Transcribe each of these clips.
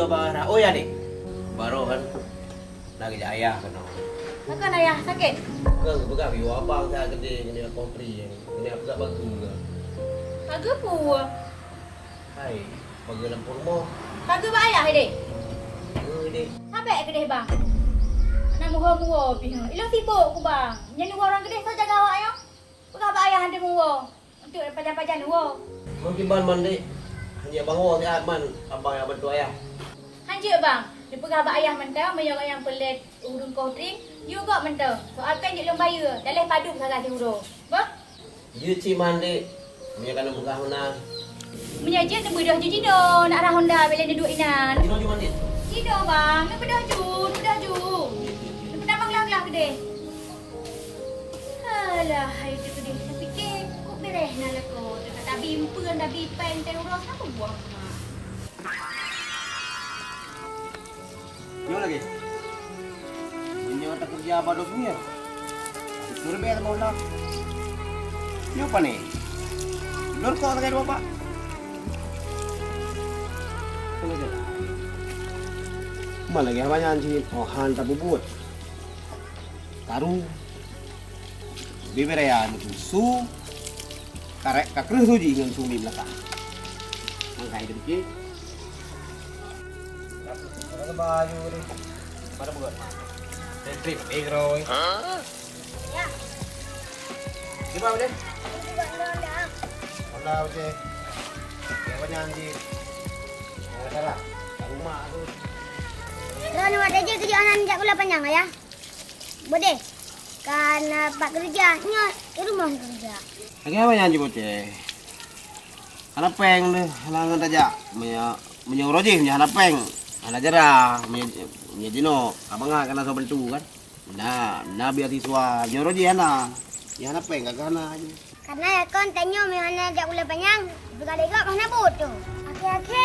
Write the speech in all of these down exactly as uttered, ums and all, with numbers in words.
Barah, oh ya, Dik. Baroe kan. Lagi jak ayah keunoe. Pakon ayah sakét? Bukan, peugah bak abang saya gede, kena kontri. Kena peugah bagus ke. Bagus pun. Hai, bagi lampu rumah. Kageuh bak ayah, Dek? Kageuh, Dek. Sabé keudeh, Bang. Hana muho-muho pih. Ilôn sibok ku, Bang. Nyan ureueng keudeh soe jaga awak nyoe? Peugah bak ayah hana muho. Untuk pajan-pajan woe. Mungkin ban man, Dek. Hanya bangoe siat man, abang nyang bantu ayah. Hanjeuet, Bang. Neupeugah bak ayah mantong, meunyoe gobnyan peureulèe ureueng kontring, yue gob mantong. Soal péng jeuet lôn bayeue, daleh padub sagai siuroe. Beuh? Jeuet cit man, Dek. Meunyoe ka neupeugah meunan. Meunyoe jeuet neubeudôh ju jinoe, nak rhah honda bèk lé neuduek inan. Jinoe ju man, Dek. Jinoe, Bang. Neubeudôh ju, neubeudôh ju. Neupeutamong glah-glah keudeh. Alah, hai teuh keudeh, tapike, kok beureh na lakoe teuh, tabi eumpeuen, tabi péng, teuh uroe, sapeue buah mak. Nyoe lagèe. Meunyoe takeureuja bak dum nyoe. Seuleubeh saboh na. Nyoe pane? Lôn kok sagai dua bak. Man lagèe haba nyan cit, oh, han tapeubuet. Karu. Bibir raya nyoe su. Karek ka kreueh su jih ngon su mim lakah. Mangkai demikian. Ada baju ni. Pada buat. Trip, trip, eh, Roy. Ya. Gimana boleh? Buat undang-undang. Mana boleh? Yang mana, Anji? Yang mana? Rumah tu. Roy, ni ada je kerja anak jak gula panjang, ya? Beude, ka na pat keureuja, nyoe di rumoh keureuja. Lagèe haba nyan cit Boceh. Hana péng deh, hana ngon tajak. Meunyoe, meunyoe uroe jih, meunyoe hana péng, hana jara, meunyoe, meunyoe jinoe, ka bangai ka na soe bantu kan. Na, na beasiswa, meunyoe uroe jih hana. Meunyoe hana péng, ka hana jih. Karena ya kon tanyoe meuhana jak buleuen panyang, juga lé gob hana buet tu. Akhé-akhé,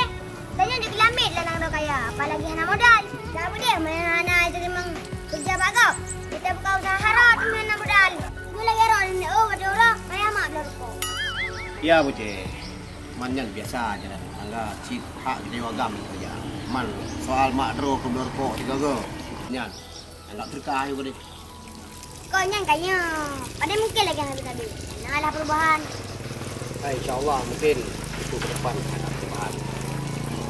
tanyoe jeuet keu lamiet lam nanggroe kaya, apalagi hana modal. Dak beudeh meuhana jiteurimong keureuja bak gob. Kita buka usaha harôh teuma hana modal. Nyoe lagèe roh nenek oh, watèe uroe, payah mak bloe rukok. Ya, Boceh. Man nyan biasa jalan tetangga, cit hak geutanyoe agam keureuja. Man soal mak droe keu bloe rukok sigoe-goe. Nyan. Anggap teuka ayue keudeh. Kok nyan ka nyoe. Padahai mungkin lagèe hana teuka duek. Nyan adalah perubahan. Hai, insya Allah mungkin itu ke depan ada perubahan.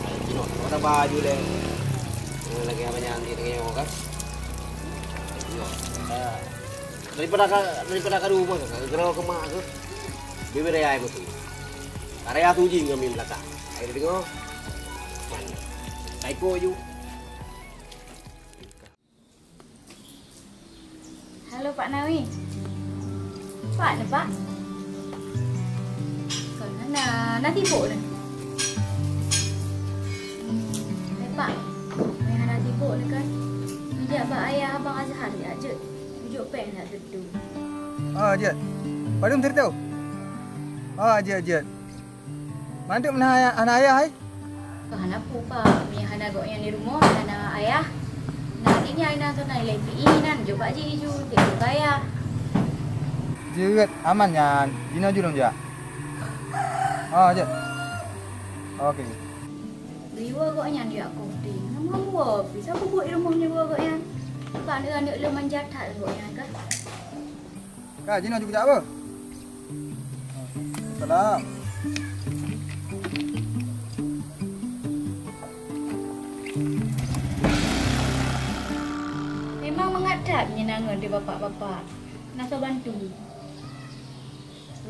Hai, jinoe, kalau ada baju deh. Eh, lagèe apa nyan di tengah kan? Jinoe, eh, daripada ka, daripada ka dua pun, ka geura ke mak tu. Bibir raya itu. Karya tu jing kami belakang. Hai, dengar. Hai, ko ju. Halo, Pak Nawi. Pat neuh, Pak? Kon hana, na sibok neuh. Hmm, hai, Pak. Hai, hana sibok neuh kan? Neujak bak ayah Abang Azhar jak jeuet. Neujok péng jak sireutôh. Ah, jeuet. Padum sireutôh? Ah, jeuet, jeuet. Mandum na hana ayah, hai? Hana peue, Pak. Meunyo hana gobnyan di rumoh, hana ayah. Na tinggai na, soe na ilèe pi inan, jok bak jih ju, jok bak ayah. Jeuet, aman nyan. Jinoe ju lôn jak. Oh, jeuet. Oke. Geuyue gobnyan jak kontri. Nama buah pih? Sapeue buet di rumoh nyoe gobnyan? Bak aneuk-aneuk lôn manja that gobnyan kah? Ka, jinoe ju kujak apa? Salam. Memang mangat that nyan angeut di bapak-bapak. Na soe bantu.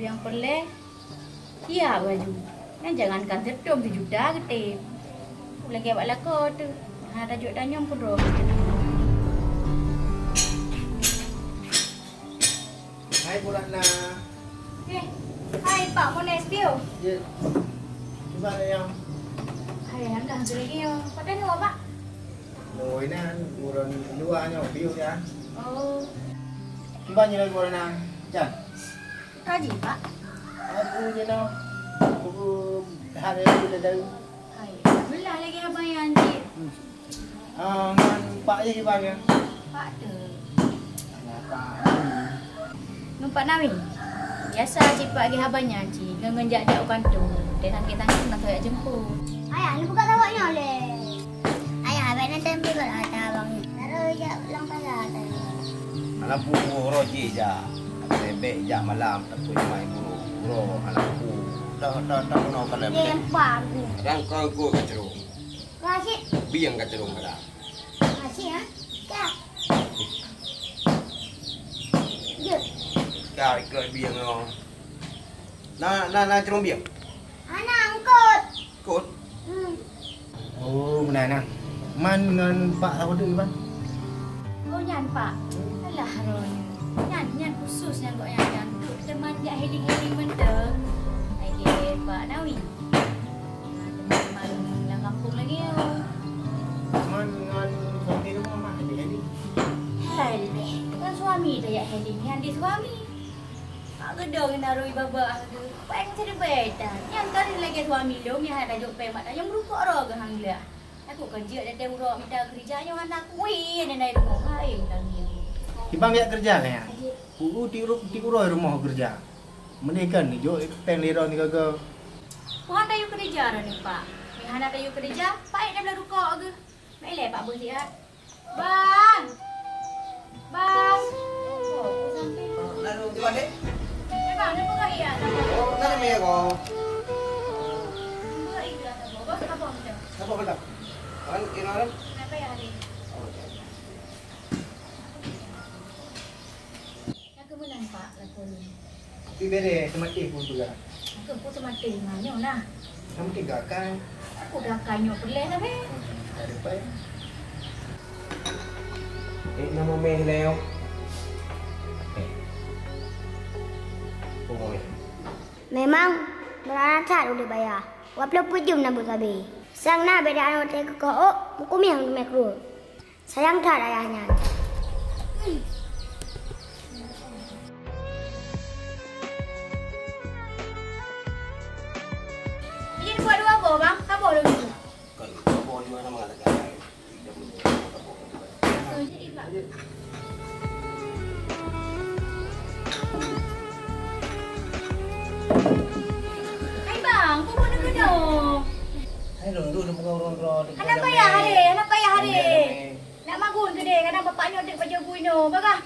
Nyang peureulèe, siap baju. Nyan jangankan sireutôh, sijuta geutem. Lagèe bak lakoe teuh. Hana tajok tanyong keudroe. Hai, Bu Ratna. Eh, hai, Pak Mones, piôh. Ya. Cuba nyoe. Hai, alhamdulillah. Pada nyoe, Pak? Nyoe inan, ureueng luwa nyoe, piôh ya. Oh. Cuba nyoe, Bu Ratna. Jan. Ka jih, Pak. Aku je noh. Aku hana lé dari. Hai, alhamdulillah lagèe abang nyan cit. Hmm. Ah, ngon Pak Yeh Iban ya? Pak teuh. Ngon Pak Nawi. Biasa cit Pak lagèe abang nyan cit. Ngon, ngon jak-jak u kantô. Teuh tangke-tangke mantong jak jemput. Ayah, ni buka tawak nyoe lé. Tem juga ada abang ni. Taruh jak ulang pala tadi. Anak buku roji jak. Bebek jak malam tapi mai guru. Guru anak buku. Dah dah dah kena kalau Dia empat aku. Kadang kau ikut kacerung. Kasih. Biang kacerung kadang. Kasih ya. Kak. Jut. Kau ikut biang kau. Na na na cerung biang. Anak angkut. Kot. Hmm. Oh, meunan nah. Man ngon Pak Saudi, Bang? Oh, nyan, Pak. Alah, Ron. Nyan, nyan khusus nyan gobnyan nyan. Duek teuma jak healing-healing mantong. Ai dia, Pak Nawi. Teuma lam kampung lagi, oh. Man ngon suami rumah mah healing-healing. Hai, ngon suami tajak healing, nyan di suami. Mak geudong naroi babah tu. Péng siribèe tan. Nyang kali lagèe suami lôn nyang hana tajok péng mak tanyong rukok roh geuh hang gleh. Aku kan jeuet datang uroe mita keurija nyoe hana kui nyan nai rumoh. Hai, ulang nyoe. Ibang jak keurija kah nyan? Uu ti uru-, ti uroe rumoh keurija. Meunyoe kan jok péng lirong tiga go. Ku hana tayue keurija roh ni, Pak. Meuhana tayue keurija, paét dan rukok geuh. Meuilée Pak beusiat. Bang! Bang! Oh, aku sampai. Lalu, di mana? Eh, Bang, nak peugah iya. Oh, nak kami ya, kau. Peugah iya, tak apa. Bang, apa macam? Apa macam? Kan, ini orang? Kenapa ya hari? Oh, oke. Nyang keuh meunan, Pak, lakoe lôn. Tapi bere, teumaté pun peugah. Nyang keuh pun teumaté nyoe nah. Kamu tiga kan? Aku dah kan nyoe peureulèe lah, Bang. Ada apa ya? Eh, nama meh leo. Eh. Oh, meh. Memang, beurara that ulèe baya. Waploh peuet jeuem na beusabe. Sang na beda anu teh keukoh, oh, meukumieng teumé krueng. Sayang that ayah nyan. Jadi buat dua boh, Bang. Saboh lôn dulu. Kalau saboh dua nama kata. Hai bang, kok kena kena? Hai lôn dulu bukan orang keluar. Hana payah hari, hana payah hari. Nak magun ke deh, kadang bapak nyoe dek baju bui no, bagah.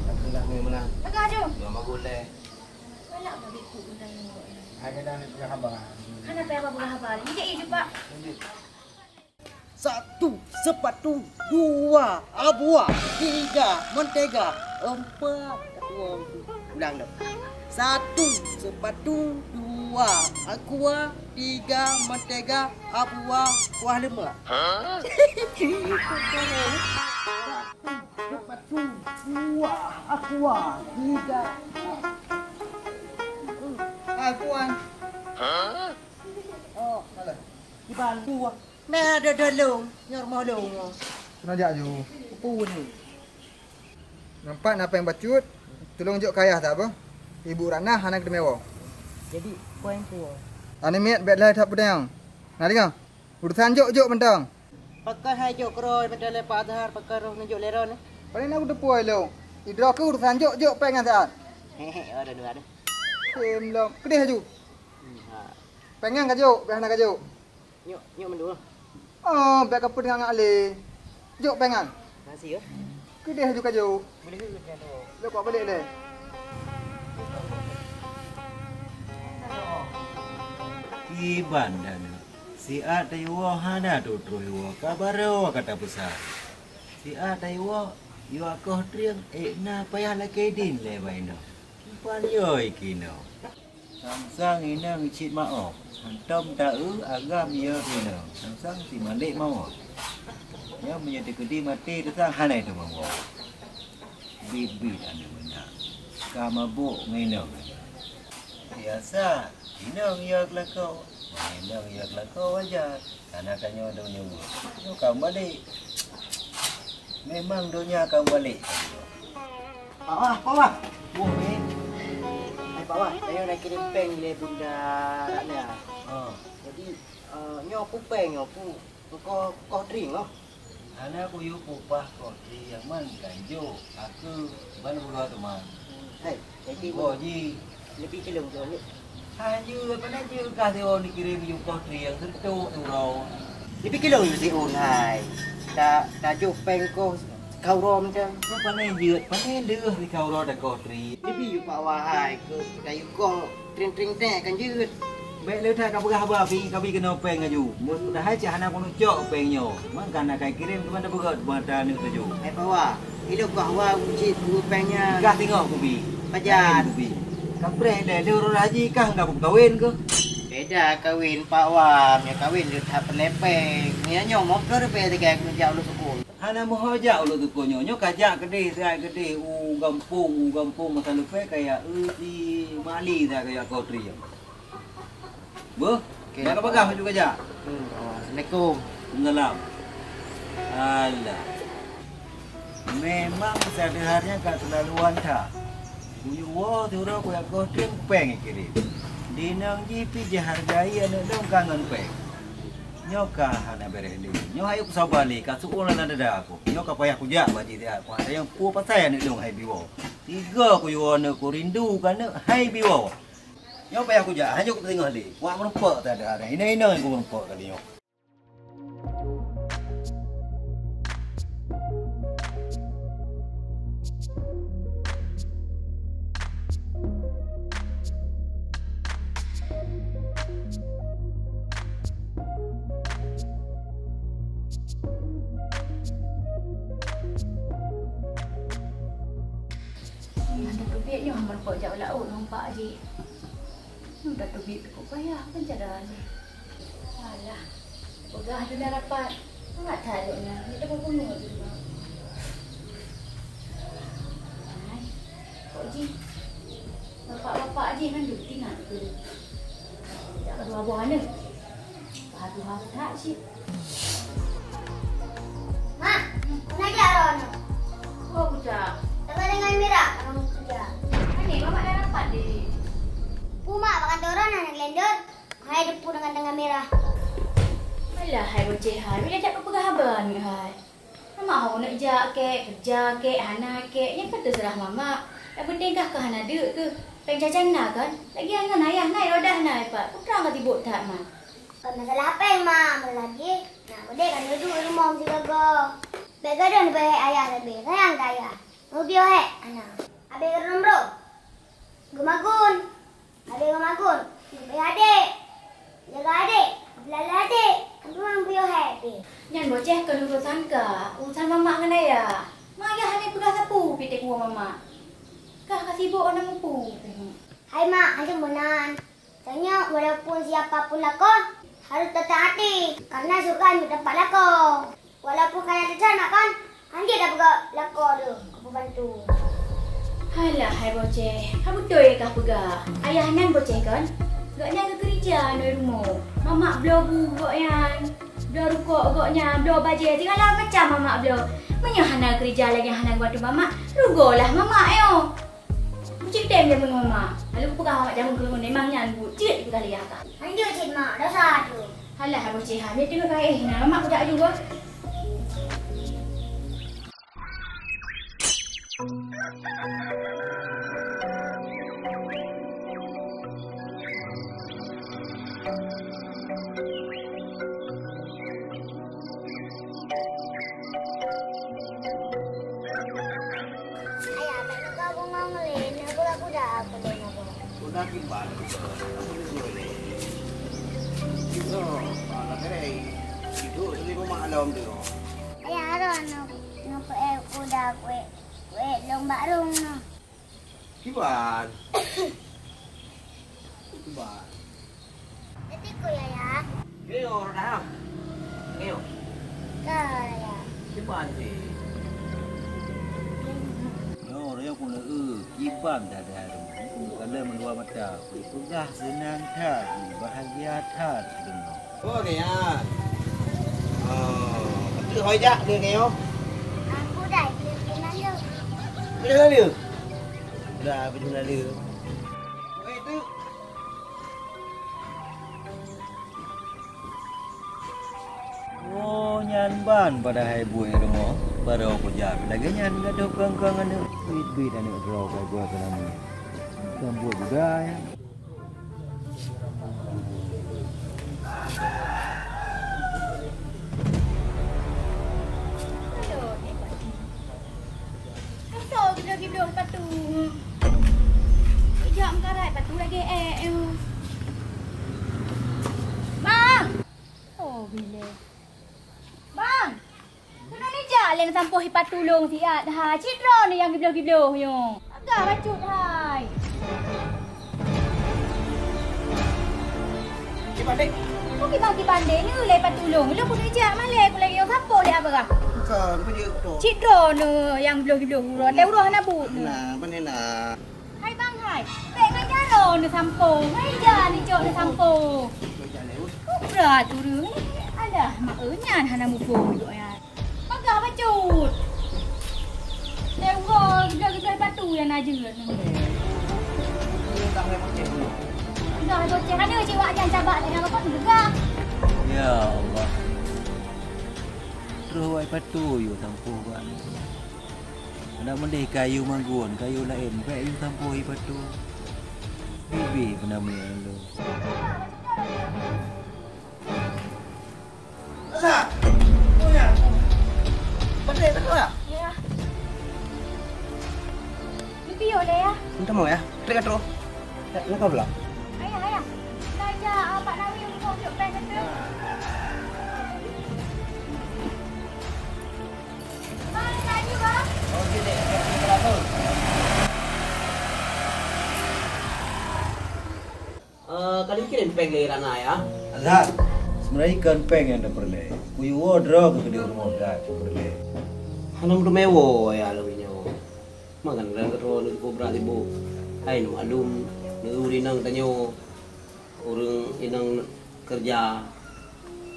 Aku nak main mana? Bagah je. Nak magun leh. Galak bagi ku utai nyoe. Ada dah nak pegang haba. Hana payah apa pegang haba. Ni je, eh, jumpa. Lanjut. Satu sepatu, dua abuwa, tiga mentega, empat, ulang dong. Satu sepatu, dua aqua, tiga mentega, abuwa, kuah lemak. Hah? Satu sepatu, dua aqua, tiga. Hai puan. Hah? Oh, salah. Kiban dua. Nah, ada dalam. Nyor mau dong. Kena jak ju. Pun. Nampak na péng bacut, tulông jok kayah tak apa? Ibu Ratna hana keudeumewa. Jadi, poin kuah. Aneuk miet bèk lheueh that peudeueng. Na deungoe? Urusan jok-jok mantong. Pakon hai jok keudroe mantong lé Pak Azhar, pakon roh neujok lé ron? Paléng na kuteupue lôn. Idroe keuh urusan jok-jok péng nyan saat. Hehe, ada dua ada. Tem lom. Keudeh laju. Hmm, ha. Péng nyan ka jok, bèk hana ka jok. Nyok, nyok mandua. Oh, bèk ka peue deungon ngak lé. Jok péng nyan. Makasih ya. Keudeh laju ka jok. Boleh ke kerja tu? Lé kok balik lé. Kiban dah ni. Siat tayue woe hana tutroh woe ka barô ka tapeusa. Siat tayue woe, yue akoh trieng, ék na payah lakée dhin lé bak inoe. Kiban yoi kinoe. Sang-sang inong cit maoh, hantom ta-eu agam yôh inong, sang-sang si malek mawah. Nyoe meunyoe teukeudi maté teusang hana teumawah. Bit-bit aneuk meunak, ka mabôk ngon inong. Biasa, inong yôh keulakoe, ngon inong yôh keulakoe wajar. Kana tanyoe dong nyoe. Nyoe ka meubalek. Memang donya ka meubalek. Pak Wah, Pak Wah. Wah, eh. Hai Pak Wah, tanyoe na kirém péng lé Bunda Ratna. Ha. Jadi, eh, nyoe peue péng nyoe, peue, peue koh, koh drink nyoe. Hana kuyue peupah koh drink, man kan jok. Aku ban peugah teuma. Hai, jadi Boh ji. Leubeh cilong tu, Nik. Hai, jeuet, pane jeuet kah siwoe nikirém yue koh trieng seureutôk siuroe. Nibak kilong yue siôn hai. Ta, tajok péng koh sikau uroe macam. Nyoe pane jeuet, pane deuh sikau uroe takoh tri. Nibak yue Pak Wahai keu kayu koh tring-tring teh kan jeuet. Bèk le that kapeugah haba pih, kabi keunoe péng laju. Padahai cit hana keuneuk cok péng nyoe. Mangkana kai kirém keu mata beugöt mata aneuk tujoh. Hai Pak Wah, ilôn Pak Wah cit keu péng nyan. Kah singoh kubi. Pajan. Kubi. Kapreh lé, lé ureueng haji kah enggak kawen keuh? Beda kawen Pak Wah, meunyoe kawen le that peulepeng. Meunyoe nyoe motor bèk teuka keu jak ulôn sukul. Hana meuho jak ulôn sukul nyoe. Nyoe ka jak keudeh, siat keudeh u gampông, u gampông masa leupah kaya eu si Mali dah kaya kau tri. Beuh, oke, bak dah, peugah laju kajak. Hmm, oh, assalamualaikum. Waalaikumsalam. Alah. Memang sadeuharnya ka keulaluan that. Kuyue woe sidroe kujak koh teueng péng kirém. Di inong jih pih jihargai aneuk lôn ka ngon péng. Nyoe ka hana bèrèh lé. Nyoe hayeu kusaba lé, ka seuôn lam dada ku. Nyoe ka payah kujak bak jih siat. Kuat sayang peue pasai aneuk lôn hai biwoe. Tiga kuyue woe aneuk ku rindu keu aneuk hai biwoe. Nyoe payah kujak, hana jeuet kupeusingoh lé. Wak meurumpok that ada, ada. Inong-inong nyang kupeurumpok kali nyoe. Nyan teubiet nyoe meurumpok jak u laôt ngon pak jih. Nyoe teubiet keu payah kan cara jih. Alah, peugah jih dah rapat. Mangat that lôn nyan, dia teupeue-peue di rumah. Hai, kok jih? Bapak-bapak jih kan duduk tinggal tu. Jak kedua buah ni. Aduh, aduh, that cit. Mak, mana jak roh nyoe? Oh, bujang. Tengah dengan Mira, orang kerja. Ani, Mamak dah rapat deh. Puma, makan turun anak lendor. Hai, depu dengan tengah Mira. Alah, hai boceh hai. Bila jak peugah haba ni hai. Mamak ho neuk jak kek, keureuja kek, hana kek, nyan ka teuseurah mamak. Nyang penting kah ka hana deuk keuh. Péng jajan na kan? Lagian ngon ayah na, rodah na, Pat. Peue trang ka sibok that, Man? Kon masalah péng, Mak. Meulagèe, na udép ka neuduek rumoh meusigoe-goe. Bèk gadôh neubeuhèk ayah sabe. Sayang keu ayah. Neubiyôh hék hana. Abéh geureunong brôk. Geumagun. Abéh geumagun, leubeh adék. Jaga adék, beulala adék, abang buyôh hai pih. Nyan boceh kon urusan kah, urusan mamak ngon ayah. Mak ayah hana peugah sapeue pih teuk mamak. Kah ka sibok hana mupu pih. Hai mak, hana meunan. Tanyoe walaupun siapa pun lakoe, harus taat hati, karena syurga di tempat lakoe. Walaupun kaya teucak nak kan, hanjeuet tapeugah lakoe deuh keu pembantu. Halah, hai boceh, ka beutôi kah peugah. Ayah nyan boceh kon? Gobnyan geukeurija ngon rumoh. Mamak bloe bu gobnyan, bloe rukok gobnyan, bloe bajèe, sigala macam mamak bloe. Meunyoe hana keurija lagèe hana geubantu mamak, rugoelah mamak nyoe. Meucit tem jameun mamak. Lalu kupeugah mamak jameun keu lôn, memang nyan buet jeuet dipeugah lé yah kah. Hanjeuet cit mak, dosa tu. Halah, Abu Ciham, dia tengok kah, eh, nah, mamak budak juga. Ayah, tak nak gabung ngon Lin, nak pula kuda aku Lin apa? Kuda kiban, apa ni boleh? Itu, malah kering. Itu, sini rumah alom tu. Ayah, ada nak, nak kuda kuih, kuih lomba rung nak. Kiban. Kiban. Jadi ku ya, ya. Ngiyo dah. Ngiyo. Ka ya. Kiban sih. Nyoe raya ku le, eh, kiban dah dah. Ku le meuleubah mata. Ku peugah seunang that, bahagia that deungoe. Oh, Rian. Oh, beutôi hôi jak dia ni, oh. Aku dah dia kenal dia. Kenal dia? Dah, beutôi kenal dia. Oi, tu. Oh, nyan ban padahai buet rumoh. Baru aku jak lagèe nyan gadoh kong-kong aneuk. Bit-bit aneuk droe ka gua keunong. Bukan buet budaya. Lagèe, eh, eh. Bang! Oh, bilé. Bang! Keunoe neujak lé neusampoh i Patu lôn siat hai. Cit droeneuh nyang gibloh-gibloh nyoe. Agah bacut hai. Kibandeng. Oh, kibang kibandeng nyoe lé Patu lôn. Lôn pun neujak malèe, kulèe nyang sampoh lé Abah. Bukan, apa dia tu? Cit droeneuh nyang gibloh-gibloh uroe. Teuh uroe hana buet. Nah, apa ni nak? Hai bang hai, bèk ngon jaroe neusampoe, ngon ija neucok neusampoe. Kubra turun, alah, mak e nyan hana muphom duek nyan. Peugah bacut. Lé uroe gibloe-gibloe Patu nyang na jeuet nyoe. Peugah bacut, hana cit wak nyan cabak lé nyan, apa peugah? Ya Allah. Troh wai Patu yue sampoe bak. Adak meudeh kayu magun, kayu laén, bèk yue sampoe i Patu. Bibi peunamiet lôn. Asa! Oh, ya. Pandai tak kau, ya? Ya. Leupie lé, ya. Minta mau, ya? Trik atau? Ya, nak kau pula? Ayah, ayah. Belajar, ah, Pak Nawi untuk tunjuk peng kata. Eh, ka lheueh kirém péng lé Rana, ya? Azhar, seubeunajih kon péng nyang tapeureulèe. Kuyue woe droe keu keudéh rumoh that tapeureulèe. Hana meuteumé woe, ya, lagèe nyoe. Makan rang keudroe neuk kubra sibuk. Hai, neumaklum, neu ureueng inong tanyoe. Ureueng inong keureuja,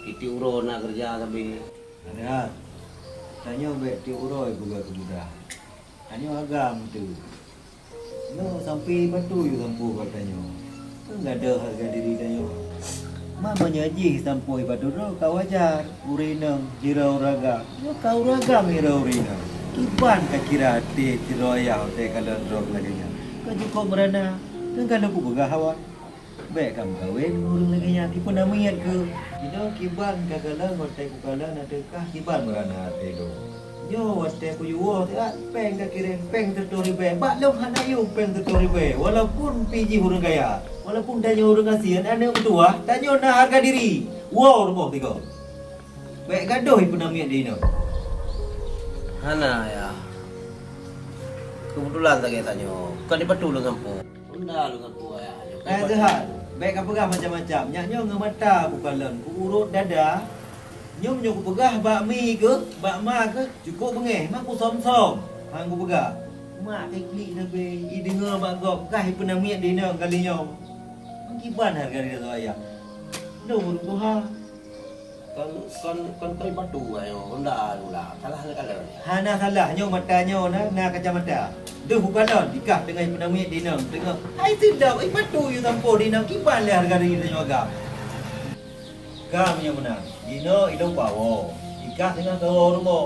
tiep-tiep uroe na keureuja sabe. Ada, tanyoe bèk tiep uroe peugah keu mudah. Tanyoe agam teuh. Nyoe sampoe i Patu yue sampoe bak tanyoe. Kan gadôh hareuga diri tanyoe. Ma meunyoe jih sampoe i Patu droe ka wajar. Ureueng inong jaroe ureueng agam. Nyoe ka ureueng agam jaroe ureueng inong. Kiban ka kira até sidroe ayah watèe kalon droe lagèe nyan. Ka cukôp meurana. Kan ka lôn kupeugah awai. Bèk ka meukawen ngon ureueng lagèe nyan, ipeunamiet keuh. Inoe kiban ka kalon, watèe kukalon ateueh kah kiban meurana até lôn. Nyoe watèe kuyue woe siat, péng kakirém, péng siratoh ribèe. Bak lôn hana yum péng siratoh ribèe, walaupun pih jih ureueng kaya, walaupun tanyoe ureueng gasien, aneuk meutuwah, tanyoe na hareuga diri. Woe rumoh sigoe. Bèk gadôh ipeunamiet di inoe. Hana, Yah. Keubeutulan lagèe tanyoe, kon di Patu lôn sampoe. Unda lôn ngaku ayah nyoe. Eh, Zuhal, bèk kapeugah macam-macam. Nyak nyoe ngon mata kukalon, kuurot dada. Nyoe meunyoe kupeugah bak mi keuh, bak ma keuh, cukôp beungèh, ma kusöm-söm. Han kupeugah. Mak klik sabe, ideungoe bak gob, kah ipeunamiet di inoe kali nyoe. Meukiban hareuga diri ayah. Lôn tuha. Kon, kon, kon, kon Patu, ayo, ronda lula. Salah le kala. Hana salah, nyoe mata nyoe na, na kacamata. Deuh bukalon, ikah teungoh ipeunamiet di inong, teungoh. Hai sidroe, i Patu yue sampoe di inong, kiban lé hareuga diri tanyoe agam. Ka meunyoe meunan, di inoe ilôn pawoe. Ikah teungoh kawoe rumoh.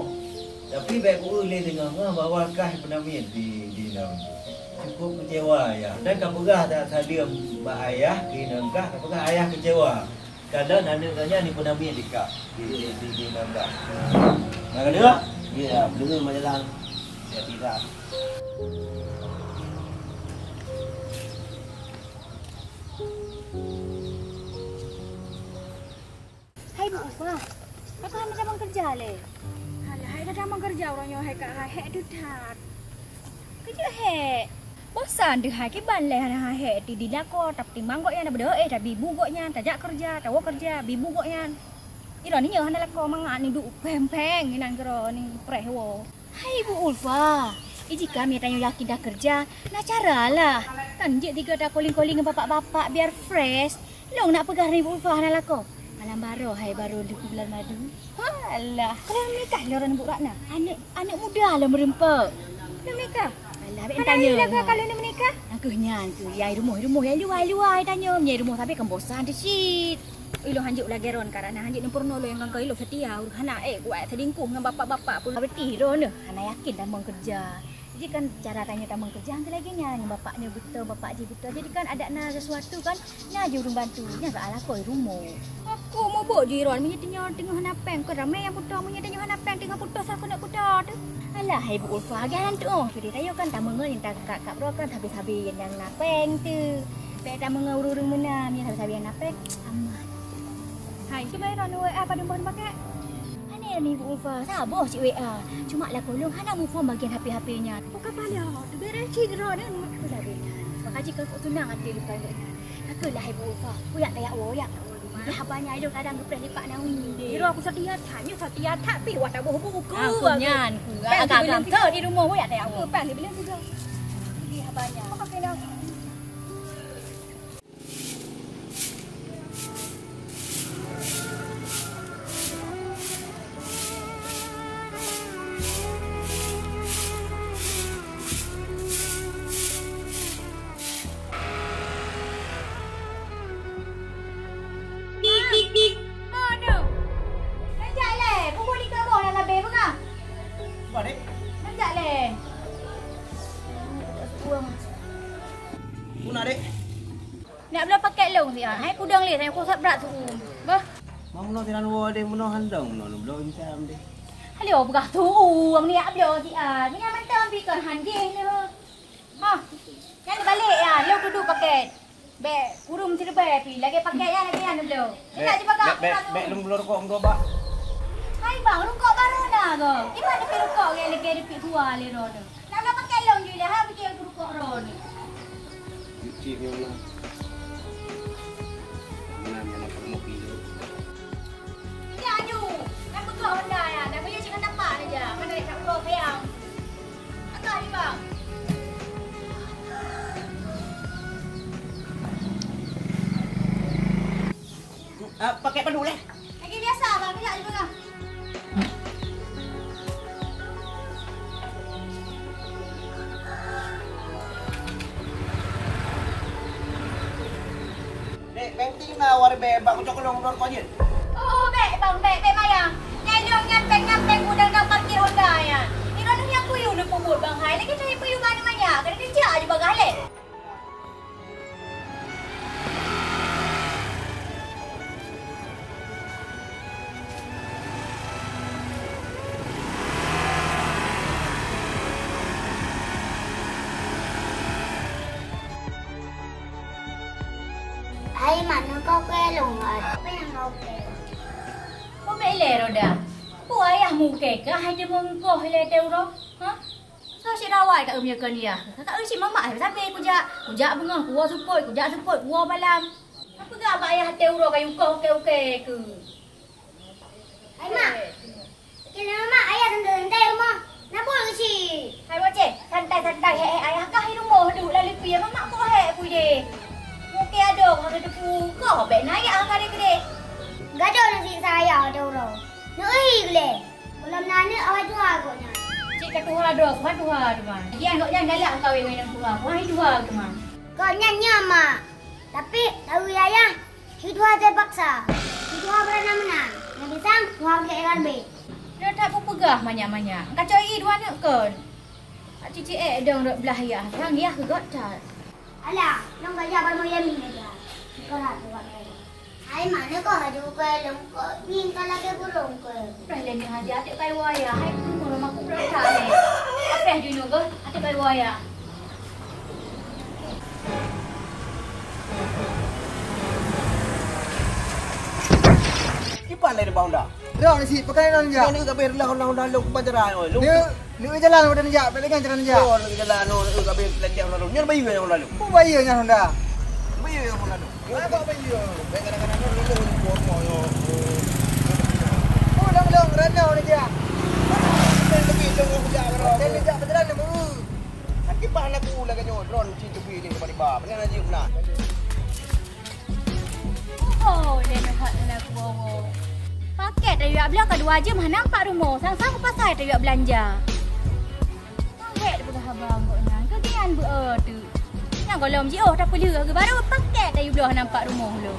Tapi bèk ku eu lé teungoh-ngoh bahwa kah ipeunamiet di, di inong. Cukôp keucewa, ya. Dan kapeugah that saleuem bak ayah keu inong kah, kapeugah ayah keucewa. Kadang aneuk gata nyan ipeunamiet di kah, di, di, di, di Nangka. Na ka deungoe? Iya, deungoe majalah. Ya, tidak. Hai, Bu Ufa. Hai, kah hana tamong keureuja lé? Alah, hai, ka tamong keureuja uroe nyoe, hai, ka hai, hai, aduh, that. Keujeuet hék. Bosan teuh hai, kiban lé hana hai hék di, di lakoe, tapeutimang gobnyan, tapeudeuh, eh, tabi bu gobnyan, tajak keureuja, tawoe keureuja, bi bu gobnyan. Droeneuh nyoe hana lakoe mangat ni duek péng-péng inan keudroe ni preh woe. Hai Bu Ulfa, ijika mita nyoe yakin dah keureuja, na cara lah. Kan jeuet tiga takoling-koling ngon bapak-bapak biar fresh. Lôn nak peugah nibak Ulfa hana lakoe. Malam baroe hai baru lheueh bulan madu. Halah, kalau meunikah lé ureueng nibak Ratna, aneuk, aneuk muda lom meureumpok. Lôn meunikah. Alah, bèk tanya. Hana lagèe kalau lôn meunikah. Nyang keuh nyan keuh, nyang rumoh-rumoh, nyang luwai-luwai tanyoe. Nyang rumoh sabe kan bosan teuh cit. Ilôn hanjeuet lagèe droeneuh ka Ratna, hanjeuet neupurunoe lôn nyang kangkau ilôn seutia. Hana ék kuat selingkuh ngon bapak-bapak pun. Beutih droeneuh, hana yakin tamong keureuja. Jadi kan cara tanyoe tamong keujang tu lagèe nyan, bapak nyoe beutôi, bapak jih beutôi. Jadi kan adak na sesuatu kan, na jih ureueng bantu. Nyan soal lakoe rumoh. Aku mubôk jih Ron, meunyoe tanyoe teungoh na péng, kon ramé nyang putôh, meunyoe tanyoe hana péng teungoh putôh, siapa keuneuk putôh tu? Alah, hai Bu Ulfa, lagèe nyan tu, oh. Jadi tanyoe kan tameungon nyang takab-kab droe kan sabe-sabe nyang na péng tu. Bèk tameungon ureueng-ureueng meunan, nyang sabe-sabe nyang na péng, aman. Hai, cuba Ron, W A padum boh pakèt? Hana ni Bu Ulfa, saboh cit W A. Cuma lakoe lôn hana muphom bagian H P-HP nyan. Bukan payah, teubiet cit droeneuh. Aku dah bilang. Maka jih keu tunang até luka nyoe. Aku lah Ibu Ulfa. Ku yak tayak woe yak. Dah banyak ilong kadang geupreh lipat nawi. Iro aku setia that, nyoe setia that pi wata boh buku. Aku nyan, ku agak-agak ke di rumah woe yak tayak woe. Pang di bilang juga. Dah banyak. Apa kena? Mana? Neujak lé. Bubur di kaboh lam labé beungah. Apa, Dek? Neujak lé. Puna, Dek? Nak bloe pakèt lôn siat. Hai pudong lé, saya kusat brat su'um. Bah. Mak meunoe sinan woe deh, meunoe handong meunoe, bloe insam deh. Aduh, peugah su'um, ni nak bloe siat. Meunyo mantong pi kon han jih ni. Ha. Nyan balek ya, lôn tudu pakèt. Bèk, ureueng siribèe pi, lagèe pakèt nyan, lagèe nyan bloe. Bèk, bèk, bèk lôn bloe rukok meudoh bak. Hai bang, rukok baroe na go. Kiban neupie rukok lagèe, lagèe neupie dua lé droeneuh. Nak, nak pakai lôn ju lé, ha, pike rukok droeneuh. Cik, cik, memang. Mana, mana promo kilo? Tidak, aduh. Nak peugah Honda ya, nak beli cik Honda Park aja. Mana nak peugah sayang. Agak ni, bang. Ah, pakai padu leh. Lagi biasa, bang. Kejap je, bang. Dek, benteng na awak bek bak ucok long dor kau jin. Oh, bek, bang, bek, bek maya. Nyai long nyampeng-nyampeng udang dalam parkir Honda ya. Ira ni aku yu nak pembuat bang hai. Lagi cari payung mana maya. Kena kerja aja bagah leh. Hai, mana kau kelong? Apa yang kau kelong? Kau bek ilèe Roda. Peue ayah mukèe kah hai teumeuengkoh ilèe teuh uroe? Ha? Soe cit rawai ka eumiakan yah. Kakak eucit mamak hai sabe kujak. Kujak beungoh kuwoe seupôt, kujak seupôt kuwoe malam. Peugah bak ayah teuh uroe kayu koh ukèe-ukèe keu. Hai mak. Kena mak ayah santai-santai rumoh. Nabur keuci. Hai waceh, santai-santai. Hei, hei, ayah kah di rumoh duek lalu pie mamak kok hek pui deh. Mungkin ada kah ada tepu kah bek naik angka deh gede. Gadoh nasi saya ada orang. Nak ih gele. Belum nanya awak tuha kok nyan. Cik ka tuha doh, tuha tuha tu mah. Dia kok jangan galak kawin dengan tuha. Wahai tuha tu mah. Kok nyan nya mak. Tapi tahu ayah. Hi tuha terpaksa. Hi tuha beurana meunan. Nyang pisang, tuha bukét ikan be. Dah that peugah manyak-manyak. Kacau i dua aneuk kon. Cicik ék dong rot blah yah. Rang yah geugot that. Alah, nong gajah baru yamin aja. Kerat buat kain. Hai mana kau haju kau lengkok ni kau lagi burung kau. Pernah lagi haju atik kai waya. Hai pun burung aku berat tak ni. Apa haju nunggu atik kai waya. Kiban lé di bawah dah. Dah ni si pakai nang ja. Ni ka ber lah honda-honda lu ku pajaran oi. Lu ni jalan udah ni ja, balik kan jalan ja. Oh, ni jalan oh, ni ka ber lecek honda lu. Nyan bayu ya honda lu. Ku bayu nya honda. Bayu ya honda lu. Apa bayu? Baik kadang-kadang lu lu lu lu yo. Oh, long long rana ni ja. Lebih long long ja. Dan ni ja pajaran ni bu. Sakit bah aku lagi nyo drone cin tepi ni tiba-tiba. Benar aja pula. Oh, lé neuhot na kuwoe. Paket tayue bloe ka dua jeuem hana nampak rumoh. Sang-sang u pasai tayue beulanja. Paket peugah abang kok nyan. Keu gian beu tu. Nyang golom jiôh tapeulheueh geuh baru paket tayue bloe nampak rumoh lom.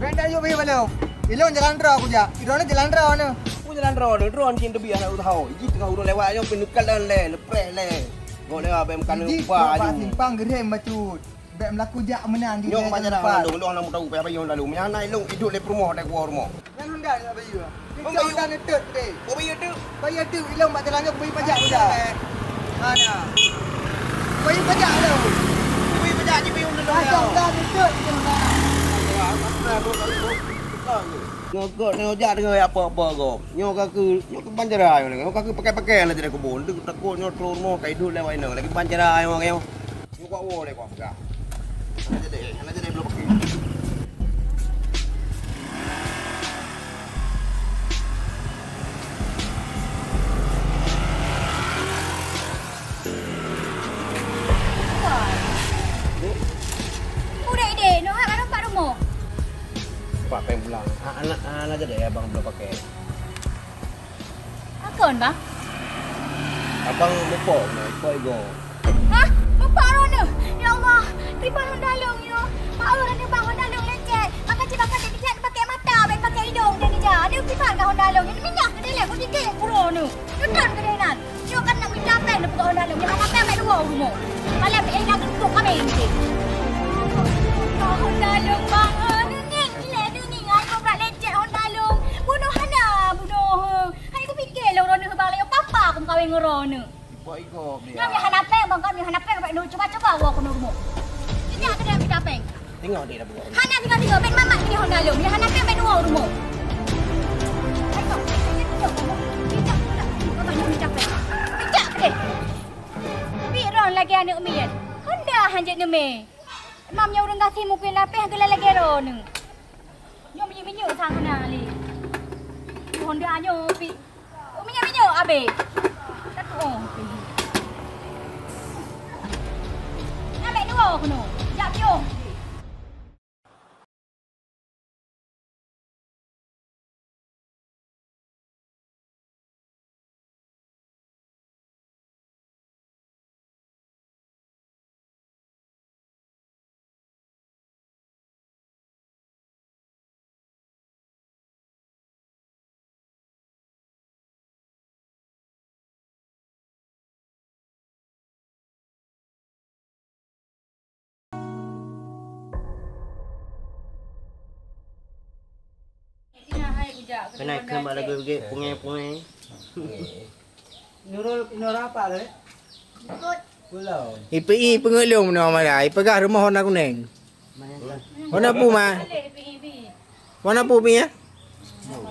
Bèk tayue bhi balom. Ilong jalan droe kujak. Idong jalan droe nyoe. Ku jalan droe, droe cin teubiet hana uteuho. Iji teungoh ureueng lewat nyoe peuneukal dan lé, lepreh lé. Kok lewat bèk makan Jih, lupa bak aju. Simpang geurem bacut. Bèk meulaku jak meunan. Nyoe jih pajar jalan lam lupa. Lôn, lôn hana tahu payah bayeue lam lôn. Meunyo hana ilôn idup lé peurumoh dek gua rumoh. Nyan Honda nak bayeue. Nyoe Honda neuteuet deh. Kok bayeue teuk? Bayeue teuk ilôn bak jalan nyoe bayeue pajak udah. Mana? Bayeue pajak lôn. Bayeue pajak jih bayeue lôn. Asal Honda neuteuet ilôn dah. Nyoe kok nyoe jak deungon apa-apa kok. Nyoe ka keu, nyoe keu banjarai nyoe. Nyoe ka keu pakai-pakai lah jadi kebun. Takot nyoe turun rumoh ka idup lewat inong. Lagi banjarai nyoe. Nyoe kuat woe lé kuat peugah. Hana jadi, hana jadi belum pakai. Udeh ideh, noh hai baru empat rumoh. Empat peng pulang. Ah, anak, ah, anak jadi abang belum pakai. Pakon, Bang? Abang mupok na, ipok igo. Hah? Mupok droeneuh? Ya Allah, kiban Honda lôn nyoe. Mak droeneuh Bang, Honda lôn lecet. Maka cit Bang pakai lecet, pakai mata, bèk pakai idong dan ija. Aduh, kiban ka Honda lôn nyoe. Minyak keudeh lé, kau dikit pura nyoe. Nyoe kan keudeh nan. Nyoe kan nak minta pèng, nak peugah Honda lôn. Nyoe hana pèng, bèk dua rumoh. Malam eh, nak geupok kami nanti. Honda lôn, Bang. Nengeng, ilèe nengeng. Ai, kau brat lecet Honda lôn. Bunoh hana, bunoh. Hai kupike lôn droeneuh bang lé papa aku meukawen ngon droeneuh. Ipok igo biar. Kami hana pèng bang, kami hana pèng, bèk nu cuba-cuba awak keunoe rumoh. Ini aku dah minta pèng. Tengok dia dah buat. Hana tinggal-tinggal, bèk mamak ni Honda lôn. Ni hana pèng, bèk nu awak rumoh. Ayo, minta pèng. Minta pèng. Minta pèng. Minta pèng. Bi ron lagi aneuk miet. Honda hanjeuet neumè. Mam nyang ureueng gasien mungken lapeh geulai lagèe droeneuh. Nyoe minyeuk-minyeuk sang hana lé. Honda nyoe pi. Oh, minyeuk-minyeuk abéh. Tatuoh pi. Ambek dua keunoe. Jak piôh. Keunaik keu malam geuget pungai-pungai. Nurul, Nurul apa lé? Pulau. Ipi peungeulong meunoe mara, ipeugah rumoh warna kuneng. Warna pu ma? Warna pu pi ya?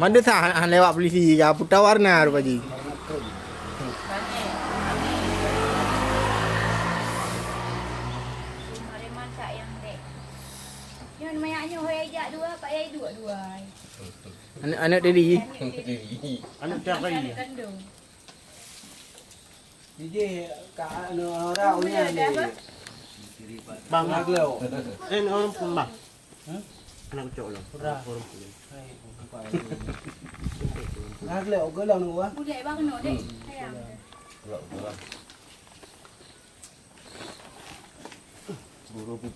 Mandesa han lewat polisi ka puta warna rupa ji. Aneuk-aneuk diri. Aneuk siapa ini? Jadi ka anu orang punya ni. Bang. Aglo. Eh, orang pun bang. Hmm? Anak cok lo. Orang pun. Aglo, aglo nunggu ah. Udah bang no deh. Sayang. Buru pun.